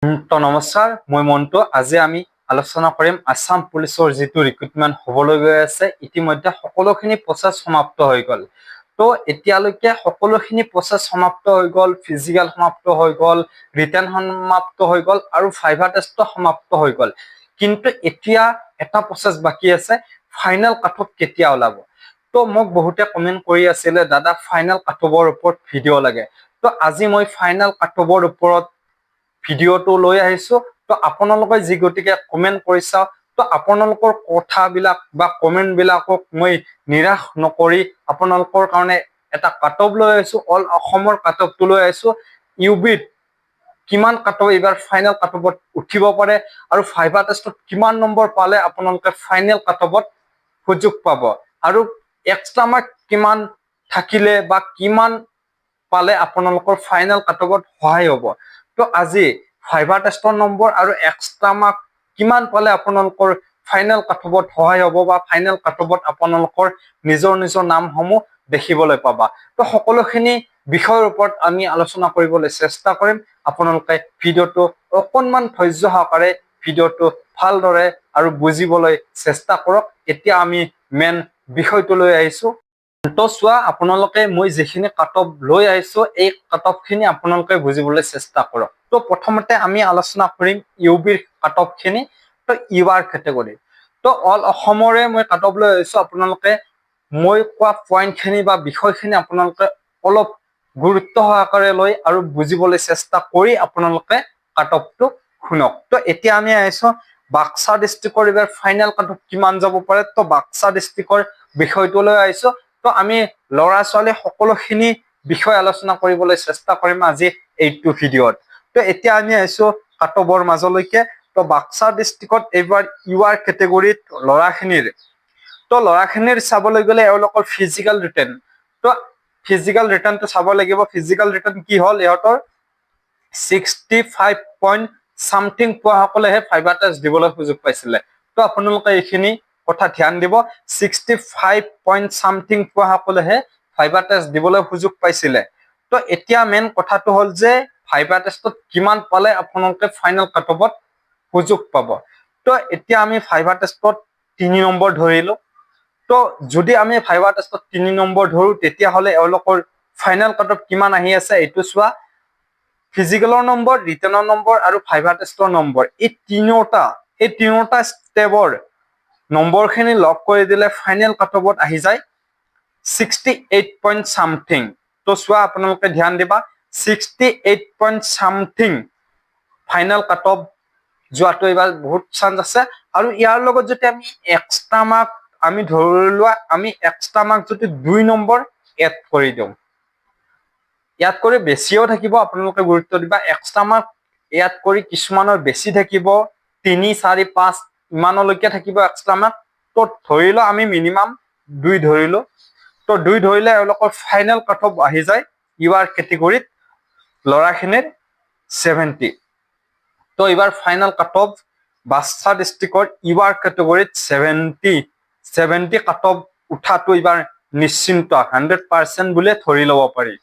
তো নমস্কাৰ, মই মন্টু। আজি আমি আলোচনা কৰিম আছাম পুলিচৰ যিটো ৰিক্ৰুটমেণ্ট হ'বলৈ গৈ আছে। ইতিমধ্যে সকলোখিনি প্ৰচেছ সমাপ্ত হৈ গ'ল। তো এতিয়ালৈকে সকলোখিনি প্ৰচেছ সমাপ্ত হৈ গ'ল, ফিজিকেল সমাপ্ত হৈ গ'ল, ৰিটেন সমাপ্ত হৈ গ'ল আৰু ভাইভা টেষ্টো সমাপ্ত হৈ গ'ল। কিন্তু এতিয়া এটা প্ৰচেছ বাকী আছে, ফাইনেল কাট অফ কেতিয়া ওলাব? তো মোক বহুতে কমেণ্ট কৰি আছিলে, "দাদা, ফাইনেল কাট অফৰ ওপৰত ভিডিঅ' লাগে।" তো আজি মই ফাইনেল কাট অফৰ ওপৰত ভিডিঅ'টো লৈ আহিছো। তো আপোনালোকে যি গতিকে কমেণ্ট কৰিছা, তো আপোনালোকৰ কথাবিলাক বা কমেণ্ট বিলাকক মই নিৰাশ নকৰি আপোনালোকৰ কাৰণে এটা কাট অফ লৈ আহিছো। অল অসমৰ কাট অফটো লৈ আহিছো। ইউ বিত কিমান কাট অফ এইবাৰ ফাইনেল কাট অফত উঠিব পাৰে আৰু ভাইভা টেষ্টত কিমান নম্বৰ পালে আপোনালোকে ফাইনেল কাট অফত সুযোগ পাব আৰু এক্সট্ৰা মাৰ্ক কিমান থাকিলে বা কিমান পালে আপোনালোকৰ ফাইনেল কাট অফত সহায় হ'ব, তো আজি ভাইভা টেষ্টৰ নম্বৰ আৰু এক্সট্ৰা মাৰ্ক কিমান পালে আপোনালোকৰ ফাইনেল কাট অফত সহায় হ'ব বা ফাইনেল কাট অফত আপোনালোকৰ নিজৰ নিজৰ নামসমূহ দেখিবলৈ পাবা, তো সকলোখিনি বিষয়ৰ ওপৰত আমি আলোচনা কৰিবলৈ চেষ্টা কৰিম। আপোনালোকে ভিডিঅ'টো অকণমান ধৈৰ্য সহকাৰে ভিডিঅ'টো ভালদৰে আৰু বুজিবলৈ চেষ্টা কৰক। এতিয়া আমি মেইন বিষয়টোলৈ আহিছো। তো চোৱা, আপোনালোকে মই যিখিনি কাট অফ লৈ আহিছো, এই কাট অফ খিনি আপোনালোকে বুজিবলৈ চেষ্টা কৰক। তো প্ৰথমতে আমি আলোচনা কৰিম ইউ বিৰ কাট অফ খিনি, তো ইউ আৰ কেটেগৰী। তো অল অসমৰে মই কাট অফ লৈ আহিছো। আপোনালোকে মই কোৱা পইণ্টখিনি বা বিষয়খিনি আপোনালোকে অলপ গুৰুত্ব সহকাৰে লৈ আৰু বুজিবলৈ চেষ্টা কৰি আপোনালোকে কাট অফটো শুনক। তো এতিয়া আমি আহিছো বাক্সা ডিষ্ট্ৰিক্টৰ এইবাৰ ফাইনেল কাট অফ কিমান যাব পাৰে। তো বাক্সা ডিষ্ট্ৰিক্টৰ বিষয়টোলৈ আহিছো। তো আমি ল'ৰা ছোৱালী সকলোখিনি বিষয় আলোচনা কৰিবলৈ চেষ্টা কৰিম আজি এইটো ভিডিঅ'ত। তো এতিয়া আমি আহিছো কাট অফৰ মাজলৈকে। তো বাক্সা ডিষ্ট্ৰিক্টত এইবাৰ ইউ আৰ কেটেগৰীত ল'ৰাখিনিৰ, তো ল'ৰাখিনিৰ চাবলৈ গ'লে এওঁলোকৰ ফিজিকেল ৰিটেন, তো ফিজিকেল ৰিটেনটো চাব লাগিব। ফিজিকেল ৰিটেন কি হ'ল, ইহঁতৰ 65 পইণ্ট চামথিং পোৱাসকলেহে ভাইভা টেষ্ট দিবলৈ সুযোগ পাইছিলে। তো আপোনালোকে এইখিনি কথা ধ্যান দিব, 65 পইণ্ট চামথিং পোৱাসকলেহে ভাইভা টেষ্ট দিবলৈ সুযোগ পাইছিলে। তো এতিয়া মেইন কথাটো হ'ল যে ভাইভা টেষ্টত কিমান পালে আপোনালোকে ফাইনেল কাট অফত সুযোগ পাব? তো এতিয়া আমি ভাইভা টেষ্টত 3 নম্বৰ ধৰিলো। তো যদি আমি ভাইভা টেষ্টত 3 নম্বৰ ধৰো, তেতিয়াহ'লে এওঁলোকৰ ফাইনেল কাট অফ কিমান আহি আছে এইটো চোৱা। ফিজিকেলৰ নম্বৰ, ৰিটেনৰ নম্বৰ আৰু ভাইভা টেষ্টৰ নম্বৰ, এই তিনিওটা ষ্টেপৰ নম্বৰখিনি লগ কৰি দিলে ফাইনেল কাট অফত আহি যায় 68 পইণ্ট চামথিং। তো চোৱা, আপোনালোকে ধ্যান দিবা, 68 point something final cut off যোৱাটো এইবাৰ বহুত চান্স আছে। আৰু ইয়াৰ লগত যদি আমি এক্সট্ৰা মাৰ্ক আমি ধৰি লোৱা, আমি এক্সট্ৰা মাৰ্ক যদি 2 নম্বৰ এড কৰি দিওঁ, ইয়াত কৰি বেছিও থাকিব। আপোনালোকে গুৰুত্ব দিবা, এক্সট্ৰা মাৰ্ক ইয়াত কৰি কিছুমানৰ বেছি থাকিব, 3, 4, 5 ইমানলৈকে থাকিব এক্সট্ৰা মাৰ্ক। তো ধৰি লোৱা আমি মিনিমাম 2 ধৰিলো। তো 2 ধৰিলে এওঁলোকৰ ফাইনেল কাট অফ আহি যায় ইউ আৰ কেটেগৰীত ল'ৰাখিনিৰ 70। তো এইবাৰ ফাইনেল কাট অফ বাক্সা ডিষ্ট্ৰিক্টৰ ইউ আৰ কেটেগৰীত 70 কাট অফ উঠাটো এইবাৰ নিশ্চিন্ত, 100% বুলিয়ে ধৰি ল'ব পাৰি।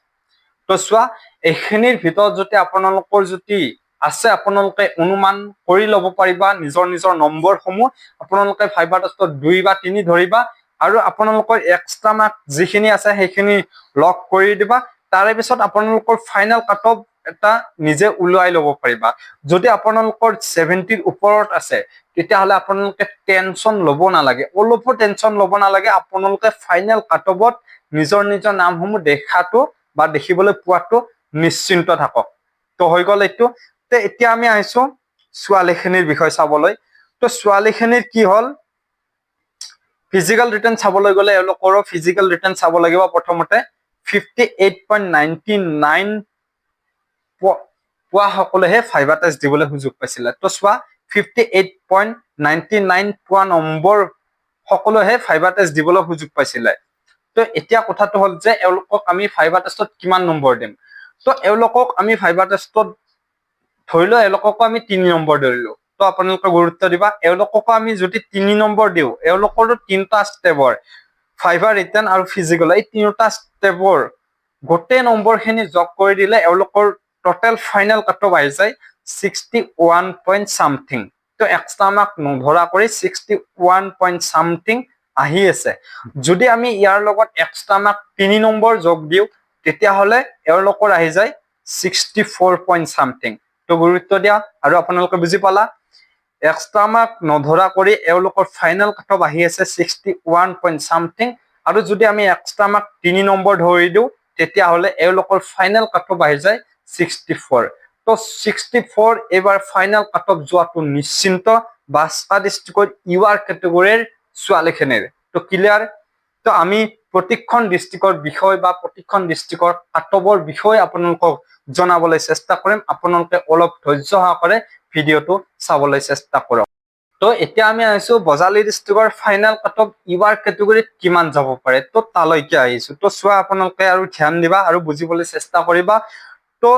তো চোৱা, এইখিনিৰ ভিতৰত যদি আপোনালোকৰ যদি আছে, আপোনালোকে অনুমান কৰি ল'ব পাৰিবা নিজৰ নিজৰ নম্বৰসমূহ। আপোনালোকে ভাইভা টেষ্টত 2 বা 3 ধৰিবা আৰু আপোনালোকৰ এক্সট্ৰা মাৰ্ক যিখিনি আছে সেইখিনি লগ কৰি দিবা। তাৰে পিছত আপোনালোকৰ ফাইনেল কাট অফ এটা নিজে ওলাই ল'ব পাৰিবা। যদি আপোনালোকৰ 70ৰ ওপৰত আছে, তেতিয়াহ'লে আপোনালোকে টেনচন ল'ব নালাগে, অলপো টেনচন ল'ব নালাগে। আপোনালোকে ফাইনেল কাট অফত নিজৰ নিজৰ নামসমূহ দেখাটো বা দেখিবলৈ পোৱাটো নিশ্চিন্ত থাকক। তো হৈ গ'ল এইটো। তে এতিয়া আমি আহিছো ছোৱালীখিনিৰ বিষয়ে চাবলৈ। তো ছোৱালীখিনিৰ কি হ'ল, ফিজিকেল ৰিটেন চাবলৈ গ'লে এওঁলোকৰো ফিজিকেল ৰিটেন চাব লাগিব প্ৰথমতে। 58.99 পোৱাসকলেহে ভাইভা টেষ্ট দিবলৈ সুযোগ পাইছিলে। তো চোৱা, 58.99 পোৱা নম্বৰ সকলোৱেহে ভাইভা টেষ্ট দিবলৈ সুযোগ পাইছিলে। তো এতিয়া কথাটো হ'ল যে এওঁলোকক আমি ভাইভা টেষ্টত কিমান নম্বৰ দিম? তো এওঁলোকক আমি ভাইভা টেষ্টত ধৰি লোৱা, এওঁলোককো আমি 3 নম্বৰ ধৰিলো। তো আপোনালোকে গুৰুত্ব দিবা, এওঁলোককো আমি যদি 3 নম্বৰ দিওঁ, এওঁলোকৰো তিনিটা ষ্টেপৰ ভাইভা, ৰিটেন আৰু ফিজিকেল, এই তিনিটা ষ্টেপৰ গোটেই নম্বৰখিনি যোগ কৰি দিলে এওঁলোকৰ টোটেল ফাইনেল কাট অফ আহি যায় 61 point something. তো এক্সট্ৰা মাৰ্ক নধৰা কৰি 61 পইণ্ট চামথিং আহি আছে। যদি আমি ইয়াৰ লগত এক্সট্ৰা মাৰ্ক 3 নম্বৰ যোগ দিওঁ, তেতিয়াহ'লে এওঁলোকৰ আহি যায় 64 পইণ্ট চামথিং। তো গুৰুত্ব দিয়া আৰু আপোনালোকে বুজি পালা, এক্সট্ৰা মাৰ্ক নধৰা কৰি এওঁলোকৰ ফাইনেল কাট অফ আহি আছে 61 পইণ্ট চামথিং। আৰু যদি আমি এক্সট্ৰা মাৰ্ক 3 নম্বৰ ধৰি দিওঁ, তেতিয়াহ'লে এওঁলোকৰ ফাইনেল কাট অফ আহি যায় 64। তো 64 এইবাৰ ফাইনেল কাট অফ যোৱাটো নিশ্চিন্ত বাক্সা ডিষ্ট্ৰিক্টৰ ইউ আৰ কেটেগৰীৰ ছোৱালীখিনিৰ। তো ক্লিয়াৰ। তো আমি প্ৰতিখন ডিষ্ট্ৰিক্টৰ বিষয় বা প্ৰতিখন ডিষ্ট্ৰিক্টৰ কাট অফৰ বিষয়ে আপোনালোকক জনাবলৈ চেষ্টা কৰিম। আপোনালোকে অলপ ধৈৰ্য সহকাৰে ভিডিঅ'টো চাবলৈ চেষ্টা কৰক। তো এতিয়া আমি আহিছো বজালী ডিষ্ট্ৰিক্টৰ final cut off U R কেটেগৰীত কিমান যাব পাৰে, তো তালৈকে আহিছো। তো চোৱা, আপোনালোকে আৰু ধ্যান দিবা আৰু বুজিবলৈ চেষ্টা কৰিবা। তো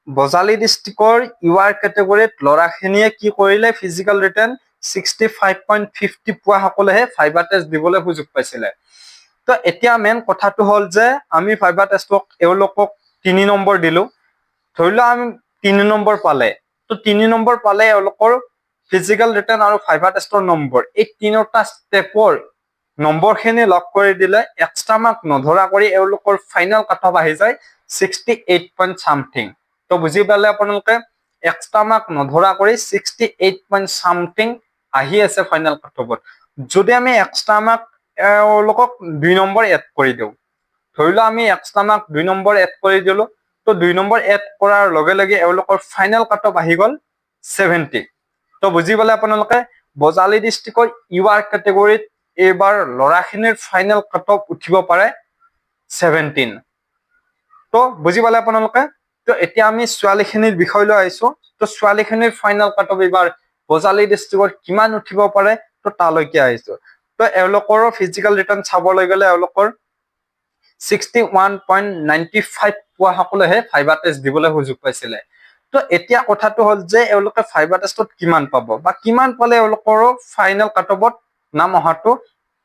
বজালী ডিষ্ট্ৰিক্টৰ ইউ আৰ কেটেগৰীত ল'ৰাখিনিয়ে কি কৰিলে? ফিজিকেল ৰিটেন 65.50 পোৱাসকলেহে ভাইভা টেষ্ট দিবলৈ সুযোগ পাইছিলে। তো এতিয়া মেইন কথাটো হ'ল যে আমি ভাইভা টেষ্টক এওঁলোকক 3 নম্বৰ দিলো। ধৰি লোৱা আমি 3 নম্বৰ পালে, তো 3 নম্বৰ পালে এওঁলোকৰ ফিজিকেল ৰিটেন আৰু ভাইভা টেষ্টৰ নম্বৰ, এই তিনিওটা ষ্টেপৰ নম্বৰখিনি লগ কৰি দিলে এক্সট্ৰা মাৰ্ক নধৰা কৰি এওঁলোকৰ ফাইনেল কাট অফ আহি যায় 68 পইণ্ট চামথিং। তো বুজি পালে আপোনালোকে, এক্সট্ৰা মাৰ্ক নধৰা কৰি 68 পইণ্ট চামথিং আহি আছে ফাইনেল কাট অফত। যদি আমি এক্সট্ৰা মাৰ্ক এওঁলোকক 2 নম্বৰ এড কৰি দিওঁ, ধৰি লোৱা আমি এক্সট্ৰা মাৰ্ক 2 নম্বৰ এড কৰি দিলো, তো 2 নম্বৰ এড কৰাৰ লগে লগে এওঁলোকৰ ফাইনেল কাট অফ আহি গ'ল 70। তো বুজি পালে আপোনালোকে, বজালী ডিষ্ট্ৰিক্টৰ ইউ আৰ কেটেগৰীত এইবাৰ ল'ৰাখিনিৰ ফাইনেল কাট অফ উঠিব পাৰে 17। তো বুজি পালে আপোনালোকে। তো এতিয়া আমি ছোৱালীখিনিৰ বিষয়লৈ আহিছো। তো ছোৱালীখিনিৰ ফাইনেল কাট অফ এইবাৰ বজালী ডিষ্ট্ৰিক্টত কিমান উঠিব পাৰে, তো তালৈকে আহিছো। তো এওঁলোকৰো ফিজিকেল ৰিটেন চাবলৈ গ'লে এওঁলোকৰ 61.95 পোৱাসকলেহে ভাইভা টেষ্ট দিবলৈ সুযোগ পাইছিলে। তো এতিয়া কথাটো হ'ল যে এওঁলোকে ভাইভা টেষ্টত কিমান পাব বা কিমান পালে এওঁলোকৰো ফাইনেল কাট অফত নাম অহাটো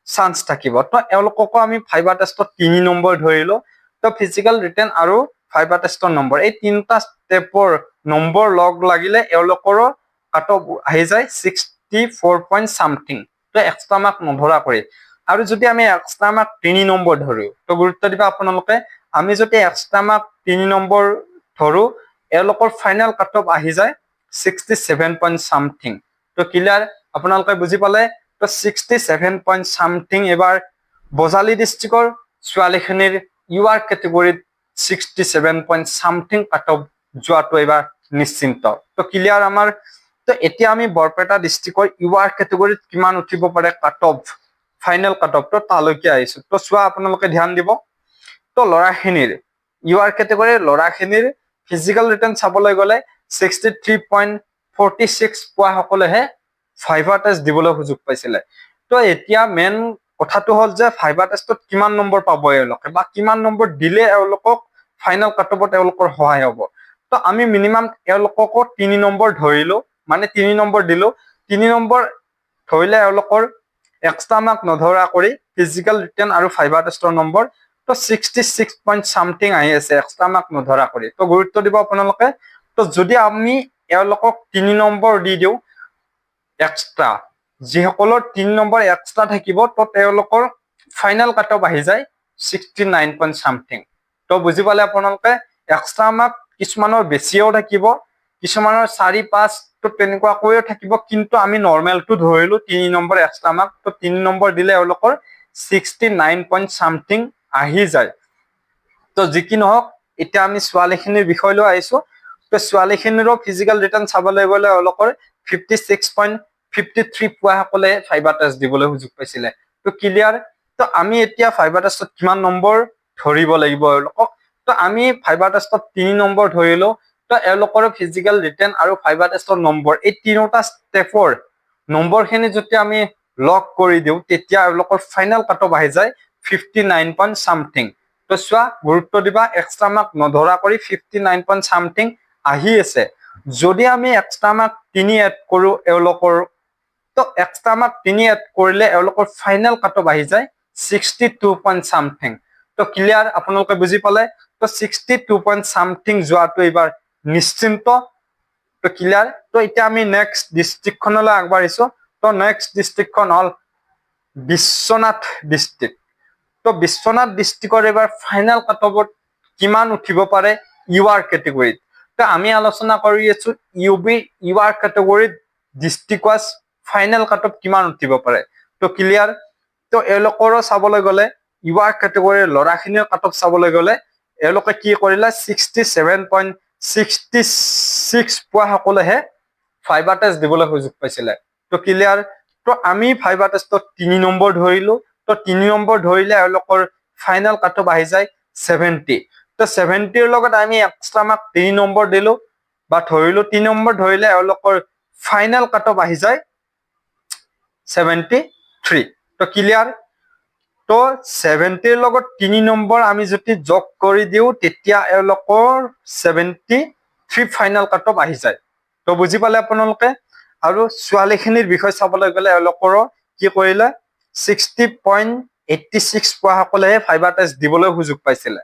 চান্স থাকিব। তো এওঁলোককো আমি ভাইভা টেষ্টত 3 নম্বৰ ধৰিলো। তো ফিজিকেল ৰিটেন আৰু ভাইভা টেষ্টৰ নম্বৰ, এই তিনিটা ষ্টেপৰ নম্বৰ লগ লাগিলে এওঁলোকৰো কাট অফ আহি যায় 64 পইণ্ট চামথিং। তো এক্সট্ৰা মাৰ্ক নধৰা কৰি আৰু যদি আমি এক্সট্ৰা মাৰ্ক 3 নম্বৰ ধৰো, তো গুৰুত্ব দিবা আপোনালোকে, আমি যদি এক্সট্ৰা মাৰ্ক 3 নম্বৰ ধৰো, এওঁলোকৰ ফাইনেল কাট অফ আহি যায় 67 পইণ্ট চামথিং। তো ক্লিয়াৰ, আপোনালোকে বুজি পালে। তো 67 পইণ্ট চামথিং এইবাৰ বজালী ডিষ্ট্ৰিক্টৰ ছোৱালীখিনিৰ ইউ আৰ কেটেগৰীত 67 পইণ্ট চামথিং কাট অফ যোৱাটো এইবাৰ নিশ্চিন্ত। তো ক্লিয়াৰ আমাৰ। তো এতিয়া আমি বৰপেটা ডিষ্ট্ৰিক্টৰ ইউ আৰ কেটেগৰীত কিমান উঠিব পাৰে cut off, final cut off, তো তালৈকে আহিছো। তো চোৱা, আপোনালোকে ধ্যান দিব। তো ল'ৰাখিনিৰ ইউ আৰ কেটেগৰীৰ ল'ৰাখিনিৰ ফিজিকেল ৰিটেন চাবলৈ গ'লে 63.46 পোৱাসকলেহে ভাইভা টেষ্ট দিবলৈ সুযোগ পাইছিলে। তো এতিয়া মেইন কথাটো হ'ল যে ভাইভা টেষ্টত কিমান নম্বৰ পাব এওঁলোকে বা কিমান নম্বৰ দিলে এওঁলোকক ফাইনেল কাট অফত এওঁলোকৰ সহায় হ'ব। তো আমি মিনিমাম এওঁলোককো 3 নম্বৰ ধৰিলো, মানে 3 নম্বৰ দিলো। 3 নম্বৰ ধৰিলে এওঁলোকৰ এক্সট্ৰা মাৰ্ক নধৰা কৰি ফিজিকেল ৰিটেন আৰু ভাইভা টেষ্টৰ নম্বৰ, তো 66 পইণ্ট চামথিং আহি আছে এক্সট্ৰা মাৰ্ক নধৰা কৰি। তো গুৰুত্ব দিব আপোনালোকে। তো যদি আমি এওঁলোকক 3 নম্বৰ দি দিওঁ এক্সট্ৰা, যিসকলৰ 3 নম্বৰ এক্সট্ৰা থাকিব, তো তেওঁলোকৰ ফাইনেল কাট অফ আহি যায় 69 পইণ্ট চামথিং। তো বুজি পালে আপোনালোকে, এক্সট্ৰা মাৰ্ক কিছুমানৰ বেছিও থাকিব, কিছুমানৰ 4, 5, তো তেনেকুৱাকৈও থাকিব। কিন্তু আমি নৰ্মেলটো ধৰিলো 3 নম্বৰ এক্সট্ৰা মাৰ্ক। তো 3 নম্বৰ দিলে এওঁলোকৰ 69 পইণ্ট চামথিং আহি যায়। তো যি কি নহওক, এতিয়া আমি ছোৱালীখিনিৰ বিষয়লৈ আহিছো। তো ছোৱালীখিনিৰো ফিজিকেল ৰিটেন চাবলৈ গ'লে এওঁলোকৰ 56.53 পোৱাসকলে ভাইভা টেষ্ট দিবলৈ সুযোগ পাইছিলে। তো ক্লিয়াৰ। তো আমি এতিয়া ভাইভা টেষ্টত কিমান নম্বৰ ধৰিব লাগিব এওঁলোকক? তো আমি ভাইভা টেষ্টত 3 নম্বৰ ধৰিলো। তো এওঁলোকৰ ফিজিকেল ৰিটেন আৰু ভাইভা টেষ্টৰ নম্বৰ, এই তিনিওটা ষ্টেপৰ নম্বৰখিনি যদি আমি লগ কৰি দিওঁ, তেতিয়া এওঁলোকৰ ফাইনেল কাট অফ আহি যায় 59 পইণ্ট চামথিং। তো চোৱা, গুৰুত্ব দিবা, এক্সট্ৰা মাৰ্ক নধৰা কৰি 59 পইণ্ট চামথিং আহি আছে। যদি আমি এক্সট্ৰা মাৰ্ক 3 এড কৰো এওঁলোকৰ, তো এক্সট্ৰা মাৰ্ক 3 এড কৰিলে এওঁলোকৰ ফাইনেল কাট অফ আহি যায় 62 পইণ্ট চামথিং। তো ক্লিয়াৰ, আপোনালোকে বুজি পালে। তো 62 পইণ্ট চামথিং যোৱাটো এইবাৰ নিশ্চিন্ত। তো ক্লিয়াৰ। তো এতিয়া আমি নেক্সট ডিষ্ট্ৰিক্টখনলৈ আগবাঢ়িছো। তো নেক্সট ডিষ্ট্ৰিক্টখন হ'ল বিশ্বনাথ ডিষ্ট্ৰিক্ট। তো বিশ্বনাথ ডিষ্ট্ৰিক্টৰ এইবাৰ ফাইনেল কাট অফত কিমান উঠিব পাৰে ইউ আৰ কেটেগৰীত? তো আমি আলোচনা কৰি আছো ইউ বি, ইউ আৰ কেটেগৰীত district wise final cut off কিমান উঠিব পাৰে। তো ক্লিয়াৰ। তো এওঁলোকৰো চাবলৈ গ'লে, ইউ আৰ কেটেগৰীৰ ল'ৰাখিনিৰ কাট অফ চাবলৈ গ'লে, এওঁলোকে কি কৰিলে? 67.66 পোৱাসকলেহে ভাইভা টেষ্ট দিবলৈ সুযোগ পাইছিলে। তো ক্লিয়াৰ। তো আমি ভাইভা টেষ্টত 3 নম্বৰ ধৰিলো। তো 3 নম্বৰ ধৰিলে এওঁলোকৰ ফাইনেল কাট অফ আহি যায় 70। তো 70ৰ লগত আমি এক্সট্ৰা মাৰ্ক 3 নম্বৰ দিলো বা ধৰিলো। 3 নম্বৰ ধৰিলে এওঁলোকৰ ফাইনেল কাট অফ আহি যায় 73। তো ক্লিয়াৰ। তো 70ৰ লগত 3 নম্বৰ আমি যদি যোগ কৰি দিওঁ, তেতিয়া এওঁলোকৰ 73 ফাইনেল কাট অফ আহি যায়। তো বুজি পালে আপোনালোকে? আৰু ছোৱালীখিনিৰ বিষয়ে চাবলৈ গ'লে, এওঁলোকৰো কি কৰিলে? 60.86 পোৱাসকলেহে ভাইভা টেষ্ট দিবলৈ সুযোগ পাইছিলে।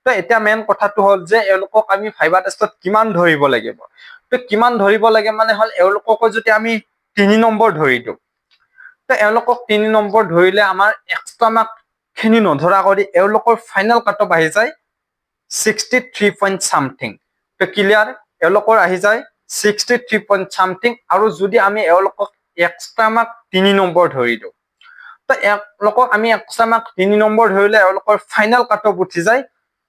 তো এতিয়া মেইন কথাটো হ'ল যে এওঁলোকক আমি ভাইভা টেষ্টত কিমান ধৰিব লাগিব? তো কিমান ধৰিব লাগে মানে হ'ল, এওঁলোককো যদি আমি 3 নম্বৰ ধৰি দিওঁ, তো এওঁলোকক 3 নম্বৰ ধৰিলে আমাৰ এক্সট্ৰা মাৰ্ক খিনি নধৰা কৰি এওঁলোকৰ ফাইনেল কাট অফ আহি যায় 63 পইণ্ট চামথিং। তো ক্লিয়াৰ। এওঁলোকৰ আহি যায় 63 পইণ্ট চামথিং। আৰু যদি আমি এওঁলোকক এক্সট্ৰা মাৰ্ক 3 নম্বৰ ধৰি দিওঁ, তো এওঁলোকক আমি এক্সট্ৰা মাৰ্ক 3 নম্বৰ ধৰিলে এওঁলোকৰ ফাইনেল কাট অফ উঠি যায়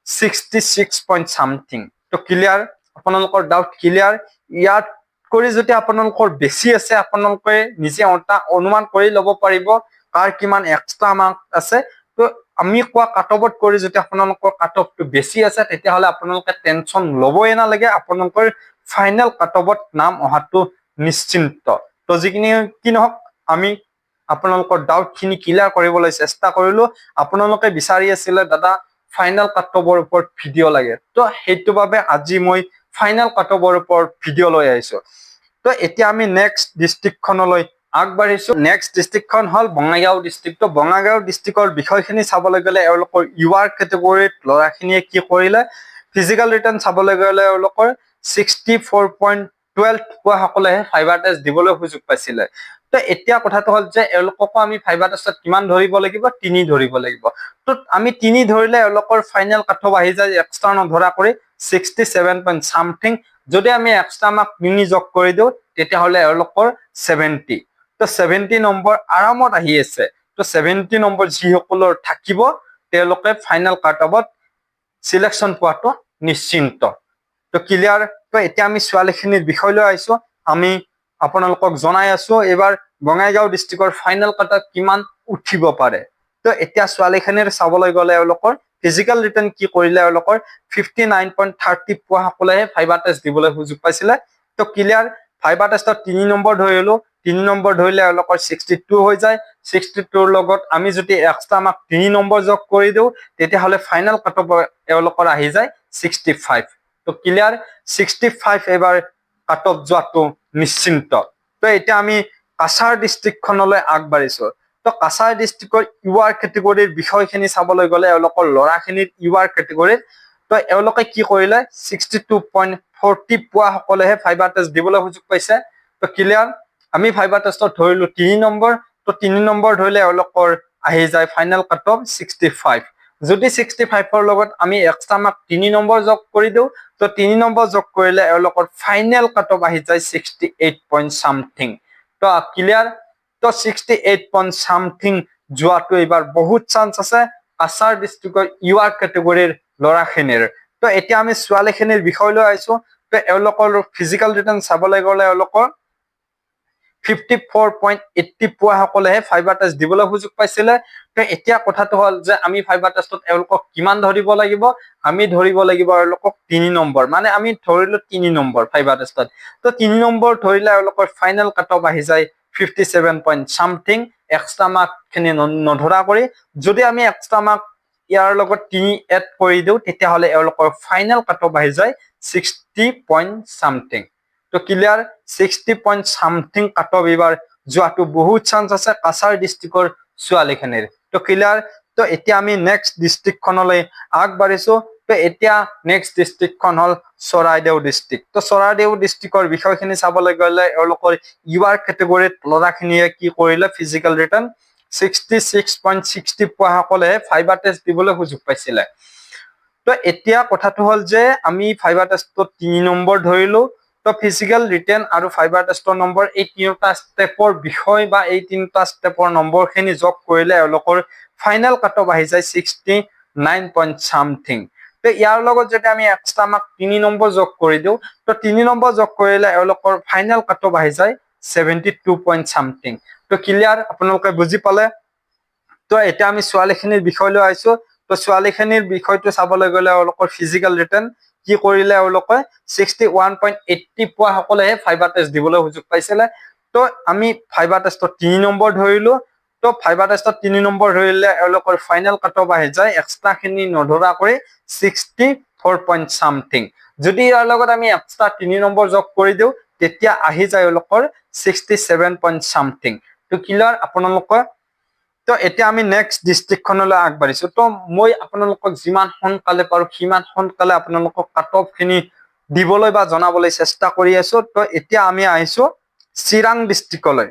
66 পইণ্ট চামথিং। তো ক্লিয়াৰ, আপোনালোকৰ ডাউট ক্লিয়াৰ। ইয়াত কৰি যদি আপোনালোকৰ বেছি আছে, আপোনালোকে নিজে এটা অনুমান কৰি ল'ব পাৰিব কাৰ কিমান এক্সট্ৰা মাৰ্ক আছে। তো আমি কোৱা কাট অফত কৰি যদি আপোনালোকৰ কাট অফটো বেছি আছে, তেতিয়াহ'লে আপোনালোকে টেনশ্যন ল'বই নালাগে। আপোনালোকৰ ফাইনেল কাট অফত নাম অহাটো নিশ্চিন্ত। তো যিখিনি কি নহওক, আমি আপোনালোকৰ ডাউটখিনি ক্লিয়াৰ কৰিবলৈ চেষ্টা কৰিলো। আপোনালোকে বিচাৰি আছিলে, "দাদা, ফাইনেল কাট অফৰ ওপৰত ভিডিঅ' লাগে।" তো সেইটো বাবে আজি মই ফাইনেল কাট অফৰ ওপৰত ভিডিঅ' লৈ আহিছো। তো এতিয়া আমি নেক্সট ডিষ্ট্ৰিক্টখনলৈ আগবাঢ়িছো। নেক্সট ডিষ্ট্ৰিক্টখন হ'ল বঙাইগাঁও ডিষ্ট্ৰিক্ট। তো বঙাইগাঁও ডিষ্ট্ৰিক্টৰ বিষয়খিনি চাবলৈ গ'লে, এওঁলোকৰ ইউ আৰ কেটেগৰীত ল'ৰাখিনিয়ে কি কৰিলে? ফিজিকেল ৰিটেন চাবলৈ গ'লে, এওঁলোকৰ 64.12 পোৱাসকলেহে ভাইভা টেষ্ট দিবলৈ সুযোগ পাইছিলে। তো এতিয়া কথাটো হ'ল যে এওঁলোককো আমি ভাইভা টেষ্টত কিমান ধৰিব লাগিব? তিনি ধৰিব লাগিব। তো আমি তিনি ধৰিলে এওঁলোকৰ ফাইনেল কাট অফ আহি যায়, এক্সট্ৰা নধৰা কৰি, 67 পইণ্ট চামথিং। যদি আমি এক্সট্ৰা মাৰ্ক তিনি যোগ কৰি দিওঁ, তেতিয়াহ'লে এওঁলোকৰ 70। তো 70 নম্বৰ আৰামত আহি আছে। তো 70 নম্বৰ যিসকলৰ থাকিব, তেওঁলোকে ফাইনেল কাট অফত চিলেকশ্যন পোৱাটো নিশ্চিন্ত। তো ক্লিয়াৰ। তো এতিয়া আমি ছোৱালীখিনিৰ বিষয়লৈ আহিছো। আমি আপোনালোকক জনাই আছো এইবাৰ বঙাইগাঁও ডিষ্ট্ৰিক্টৰ ফাইনেল কাট অফ কিমান উঠিব পাৰে। তো এতিয়া ছোৱালীখিনিৰ চাবলৈ গ'লে, এওঁলোকৰ ফিজিকেল ৰিটেন কি কৰিলে? এওঁলোকৰ 59.30 পোৱাসকলেহে ভাইভা টেষ্ট দিবলৈ সুযোগ পাইছিলে। তো ক্লিয়াৰ। ভাইভা টেষ্টত 3 নম্বৰ ধৰিলো। 3 নম্বৰ ধৰিলে এওঁলোকৰ 62 হৈ যায়। 62ৰ লগত আমি যদি এক্সট্ৰা মাৰ্ক 3 নম্বৰ যোগ কৰি দিওঁ, তেতিয়াহ'লে ফাইনেল কাট অফ এওঁলোকৰ আহি যায় 65। তো ক্লিয়াৰ, 65 এইবাৰ কাট অফ যোৱাটো নিশ্চিন্ত। তো এতিয়া আমি কাছাৰ ডিষ্ট্ৰিক্টখনলৈ আগবাঢ়িছো। তো কাছাৰ ডিষ্ট্ৰিক্টৰ ইউ আৰ কেটেগৰীৰ বিষয়খিনি চাবলৈ গ'লে, এওঁলোকৰ ল'ৰাখিনিৰ ইউ আৰ কেটেগৰীত তো এওঁলোকে কি কৰিলে? 62.40 পোৱাসকলেহে ভাইভা টেষ্ট দিবলৈ সুযোগ পাইছে। তো ক্লিয়াৰ। আমি ভাইভা টেষ্টত ধৰিলো 3 নম্বৰ। তো 3 নম্বৰ ধৰিলে এওঁলোকৰ আহি যায় ফাইনেল কাট অফ 65। যদি 65ৰ লগত আমি এক্সট্ৰা মাৰ্ক 3 নম্বৰ যোগ কৰি দিওঁ, তো 3 নম্বৰ যোগ কৰিলে এওঁলোকৰ ফাইনেল কাট অফ আহি যায় 68 পইণ্ট চামথিং। তো ক্লিয়াৰ। তো 68 পইণ্ট চামথিং যোৱাটো এইবাৰ বহুত চান্স আছে কাছাৰ ডিষ্ট্ৰিক্টৰ ইউ আৰ কেটেগৰীৰ ল'ৰাখিনিৰ। তো এতিয়া আমি ছোৱালীখিনিৰ বিষয়লৈ আহিছো। তো এওঁলোকৰ ফিজিকেল ৰিটেন চাবলৈ গ'লে, এওঁলোকৰ 54.80 পোৱাসকলেহে ভাইভা টেষ্ট দিবলৈ সুযোগ পাইছিলে। তো এতিয়া কথাটো হ'ল যে আমি ভাইভা টেষ্টত এওঁলোকক কিমান ধৰিব লাগিব? আমি ধৰিব লাগিব এওঁলোকক 3 নম্বৰ। মানে আমি ধৰিলো 3 নম্বৰ ভাইভা টেষ্টত। তো 3 নম্বৰ ধৰিলে এওঁলোকৰ ফাইনেল কাট অফ আহি যায় 57 পইণ্ট চামথিং, এক্সট্ৰা মাৰ্কখিনি নধৰা কৰি। যদি আমি এক্সট্ৰা মাৰ্ক ইয়াৰ লগত তিনি এড কৰি দিওঁ, তেতিয়াহ'লে এওঁলোকৰ ফাইনেল কাট অফ আহি যায় 60 পইণ্ট চামথিং। তো clear, 60 point something cut off এইবাৰ যোৱাটো বহুত চান্স আছে কাছাৰ ডিষ্ট্ৰিক্টৰ ছোৱালীখিনিৰ। তো ক্লিয়াৰ। তো এতিয়া আমি নেক্সট ডিষ্ট্ৰিক্টখনলৈ আগবাঢ়িছো। তো এতিয়া নেক্সট ডিষ্ট্ৰিক্টখন হ'ল চৰাইদেউ ডিষ্ট্ৰিক্ট। তো চৰাইদেউ ডিষ্ট্ৰিক্টৰ বিষয়খিনি চাবলৈ গ'লে এওঁলোকৰ ইউ আৰ কেটেগৰীত ল'ৰাখিনিয়ে কি কৰিলে? Physical written 66.60 পোৱাসকলেহে ভাইভা টেষ্ট দিবলৈ সুযোগ পাইছিলে। তো এতিয়া কথাটো হ'ল যে আমি ভাইভা টেষ্টত 3 নম্বৰ ধৰিলো। তো ফিজিকেল ৰিটেন আৰু ভাইভা টেষ্টৰ নম্বৰ, এই তিনিটা ষ্টেপৰ বিষয় বা এই তিনিটা ষ্টেপৰ নম্বৰখিনি যোগ কৰিলে এওঁলোকৰ ফাইনেল কাট অফ আহি যায় 69 পইণ্ট চামথিং। তো ইয়াৰ লগত যদি আমি এক্সট্ৰা মাৰ্ক 3 নম্বৰ যোগ কৰি দিওঁ, তো 3 নম্বৰ যোগ কৰিলে এওঁলোকৰ ফাইনেল কাট অফ আহি যায় 72 পইণ্ট চামথিং। তো ক্লিয়াৰ, আপোনালোকে বুজি পালে। তো এতিয়া আমি ছোৱালীখিনিৰ বিষয়লৈ আহিছো। তো ছোৱালীখিনিৰ বিষয়টো চাবলৈ গ'লে এওঁলোকৰ ফিজিকেল ৰিটেন কি কৰিলে? এওঁলোকে 61.80 পোৱাসকলেহে ভাইভা টেষ্ট দিবলৈ সুযোগ পাইছিলে। তো আমি ভাইভা টেষ্টত 3 নম্বৰ ধৰিলো। তো ভাইভা টেষ্টত 3 নম্বৰ ধৰিলে এওঁলোকৰ ফাইনেল কাট অফ আহি যায় এক্সট্ৰাখিনি নধৰা কৰি 64 পইণ্ট চামথিং। যদি ইয়াৰ লগত আমি এক্সট্ৰা 3 নম্বৰ যোগ কৰি দিওঁ, তেতিয়া আহি যায় এওঁলোকৰ 67 পইণ্ট চামথিং। তো ক্লিয়াৰ আপোনালোকৰ? তো এতিয়া আমি নেক্সট ডিষ্ট্ৰিক্টখনলৈ আগবাঢ়িছো। তো মই আপোনালোকক যিমান সোনকালে পাৰো, সিমান সোনকালে আপোনালোকক কাট অফ খিনি দিবলৈ বা জনাবলৈ চেষ্টা কৰি আছো। তো এতিয়া আমি আহিছো চিৰাং ডিষ্ট্ৰিক্টলৈ।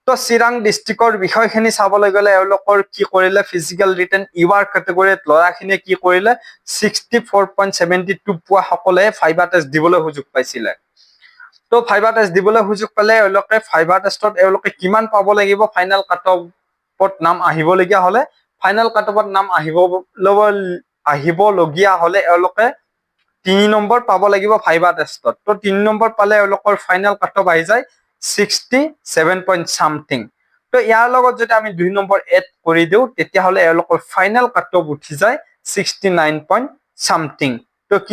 তো চিৰাং ডিষ্ট্ৰিক্টৰ বিষয়খিনি চাবলৈ গ'লে এওঁলোকৰ কি কৰিলে? ফিজিকেল ৰিটেন ইউ আৰ কেটেগৰীত ল'ৰাখিনিয়ে কি কৰিলে? 64.72 পোৱাসকলে ভাইভা টেষ্ট দিবলৈ সুযোগ পাইছিলে। তো ভাইভা টেষ্ট দিবলৈ সুযোগ পালে এওঁলোকে ভাইভা টেষ্টত এওঁলোকে কিমান পাব লাগিব ফাইনেল কাট অফত নাম আহিবলগীয়া হলে? ফাইনেল কাট অফত নাম আহিবলগীয়া হলে এওঁলোকে 3 নম্বৰ পাব লাগিব ভাইভা টেষ্টত। তো 3 নম্বৰ পালে এওঁলোকৰ ফাইনেল কাট অফ আহি যায় 67 পইণ্ট চামথিং। তো ইয়াৰ লগত যদি আমি 2 নম্বৰ এড কৰি দিওঁ, তেতিয়াহ'লে এওঁলোকৰ ফাইনেল কাট অফ উঠি যায় 69 পইণ্ট চামথিং।